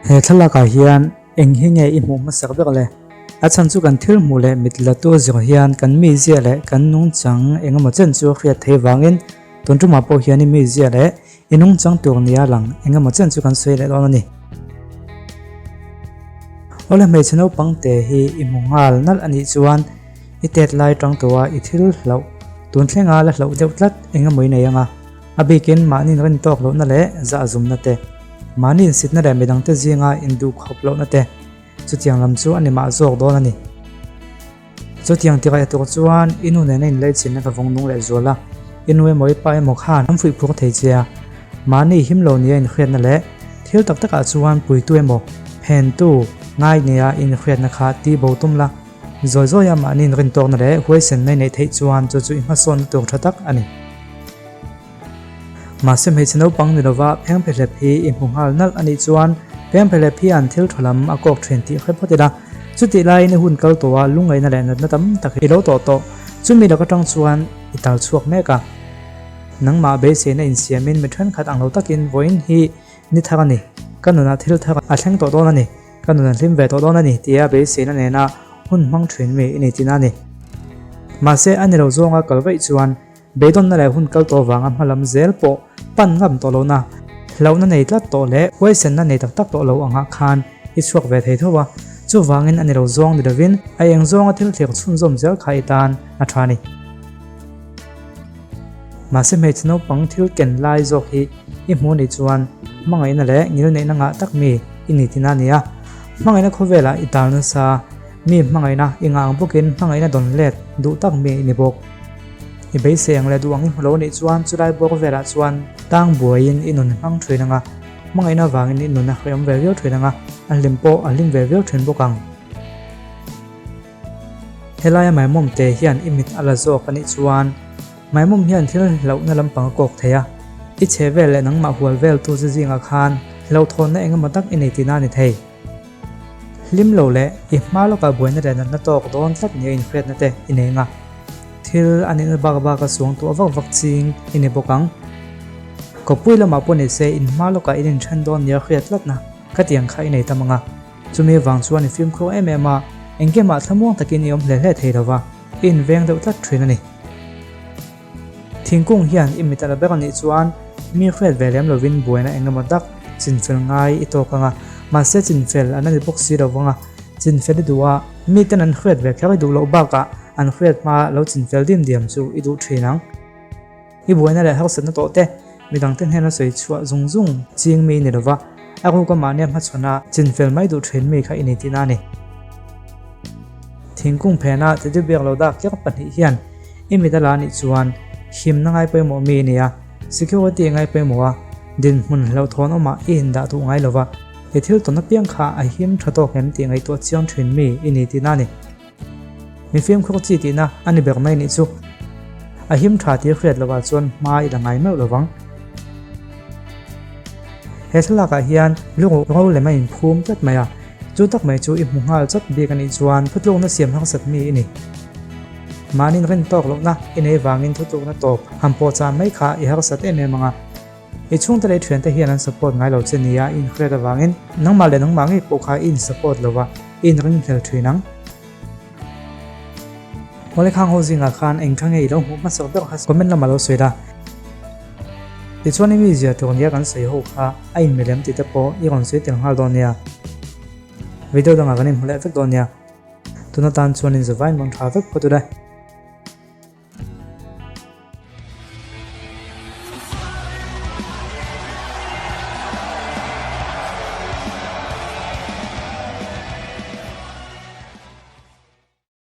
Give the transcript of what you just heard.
He thlalakah hian eng hi nge i hmuh hmasak ber le? A chhan chu kan thil hmuh leh mit la tu zir hian kan mizia leh kan nungchang eng emaw chen chu a hriat theih vangin tun tumah pawh hian i mizia leh i nungchang tur nia lang eng emaw chen chu kan sawi leh dawn a ni. Awle hmeichhe naupang te hi i hmu nghal nalh a nih chuan i tet lai tang tua i thil hlauh tun thlenga la hlauh deuh tlat eng emaw i nei ang a. A bikin mahni rin tawk lohna leh zahzumna te, mahni insitna leh midangte zinga induhkhawp lohna te, chutiang lam chu a ni mah zawk dawn a ni. Chutiang tirh eh tur chuan i nu nena inleichhinna ka vawng nung leh zual a, i nu emaw i pa emaw khan an fuih phur thei che a, mahni him lo nia inhriatna leh thil tak takah chuan puitu emaw phentu ngai nia inhriatna kha ti bo tum la, zawi zawia mahni inrintawkna leh huaisenna i neih theih chuan chu chu i hmasawnna tur tha tak a ni. Mahse hmeichhe naupang ni lova phengphehlep hi i hmu nghal nalh a nih chuan phengphehlep hian thil tha lam a kawk thin tih hre phawt ila. Chutih laiin i hun kal tawh a lungngaihna leh natna tam tak i lo tawh tawh. Chumi lak atang chuan i tal chhuak mek a. Nangmah beiseina insiamin mi thenkhat ang lo takin vawiin hi ni thar a ni. Ka nunah thil thar a thleng tawh dawn a ni. Ka nun a hlim ve tawh dawn a ni tia beiseina nena hun hmang thin mi i ni tihna a ni. Mahse a ni lo zawnga kal vaih chuan Beidawnna leh hun kal tawh vanga hmalam zel pawh pan ngam tawh lohna, hlauhna nei tlat tawh leh huaisenna nei tak tak tawh lo angah khan i chhuak ve thei tho a, chuvangin a ni lo zawng ni lovin a eng zawnga thil thlir chhunzawm zel kha i tan a tha a ni. Mahse hmeichhe naupang thil ken lai zawk hi i hmuh nih chuan hmangaihna leh ngilneihna ngah tak mi i ni tina a ni a, hmangaihna khawvelah i tal nasa, mi hmangaihna i ngah ang bawkin hmangaihna dawn let duh tak mi i ni bawk. I beisei ang leh duh ang i hmu lo nih chuan chulai bawk velah chuan tang buaiin i nun hmang thin ang a, hmangaihna avangin i nun a hrehawm ve viau thin ang a, a hlim pawh a hlim ve viau thin bawk ang. Helaia maimawm te hian i mit a la zawk a nih chuan maimawm hian thil hlauhna lampang a kawk thei a, i chhe vel leh nangmah hual vel tu zu zingah khan hlauhthawnna engemaw tak i nei tihna a ni thei. Hlim lo leh i hma lawkah buaina leh natna tawk dawn tlat nia inhriatna te i nei nga. Thil a nihna bak baka suang tuah vak vak ching i ni bawk ang. Kawppui lamah pawh ni se in hma lawkah in inthen dawn nia hriat tlatna ka tiang kha i nei tam ang a. Chumi vang chuan i fimkhur em em a, engkimah thlamuang takin i awm hle hle thei lova, i inveng deuh tlat thin a ni. Thingkung hian i mit a la ber a nih chuan mi hriat ve lem lovin buaina eng emaw tak chinfel ngai i tawk ang a, mahse chinfel an la ni bawk si lo vang a, chinfel i duh a, miten an hriat ve kher i duh loh bakah an hriat hma lo chinfel dim diam chu i duh thin ang. I buaina leh harsatna tawh te midangte hnena sawi chhuah zung zung ching mi i ni lova, a ruka mahnia hmachhawn a chinfel mai duh thin mi kha i ni tihna a ni. Thingkung phena tedibiak lo dak ker pahnih hian I mit a la nih chuan himna ngai pawimawh mi i ni a, security ngai pawimawh a, dinhmun hlauhthawn awmah i indah duh ngai lova, i thil tawn apiang kha a him tha tawk em tih ngaihtuah chiang thin mi i ni tihna a ni. Mi fimkhur chi tihna a ni ber mai nih chu. A him tha tih hriat lovah chuan hma i la ngai meuh lovang. He thlalakah hian lungruh ro lem a inphum tlat mai a, chu tak mai chu i hmu nghal chawt bik a nih chuan thutlukna siam harsat mi i ni. Mahni rin tawk lohna i nei vangin thutlukna tawp han pawh chah mai kha i harsat em em ang a. I chhungte leh i thiante hian an support ngai lo che nia i inhriat avangin nangmah leh nangmah ngei pawh kha i insupport lo va, i inringhlel thin ang. Awle khang ho zingah khan eng kha nge i lo hmuh hmasak ber kha comment lamah lo sawi la. Tichuan i mizia tur nia kan sawi ho kha a inmilem tih te pawh i rawn sawi tel nghal dawn nia. Video dangah kan inhmu leh vek dawn nia. Tuna tan chuan in zavain mang tha vek phawt ule.